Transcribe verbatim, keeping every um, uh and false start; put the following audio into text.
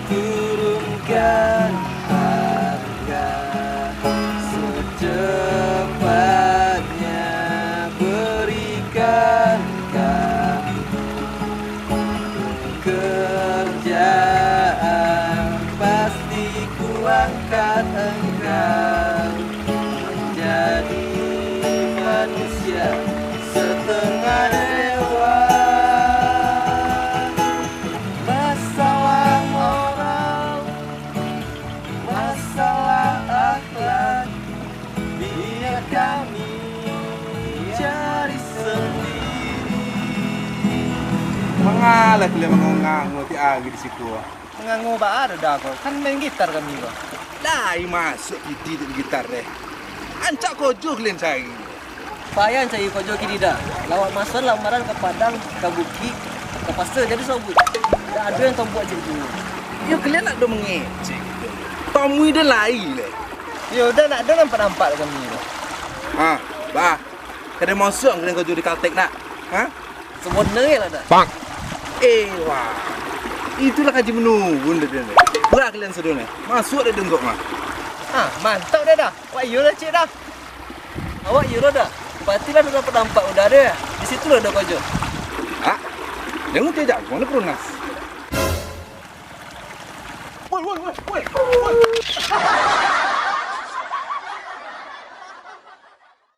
Turunkan harga secepatnya, berikan kami pekerjaan, pasti ku angkat engkau menjadi manusia setengah dewa. Masalah moral, masalah akhlak, biar kami cari sendiri. Mangalah kalian mangango-ngango tiap hari di situ. Mangango baa dah ko, kan main gitar kami ko. Lai masuak Didi dek gitar deh. Rancak kojo kalian cari. Payah cari kojo kini dah. Lawak masuak lamaran ka Padang, ka Bukik, ka Pasar jadi sobui. Ndak ado nan tampuak cek tu. Iyo kalian ndak ado mangecek. Tamui dah lai leh. Iyo dah ndak ado nampak-nampak kami tu. Ha, bah. Kada masuak kalian kojo di Kaltek nak? Ha? Sabananyo lah dah. Eh, wah. Itulah kaji manurun dah dia. Bah kalian sadonyo. Masuak dah dengkok mah. Ah, mantap dah dah. Wah, iyolah cek dah. Awak iyo lah dah. Patilah dalam padampak udah deh. Di situ lah dah kojo. Ha? Jangan tiap jago mana perunas. Woi, woi, woi, woi, woi.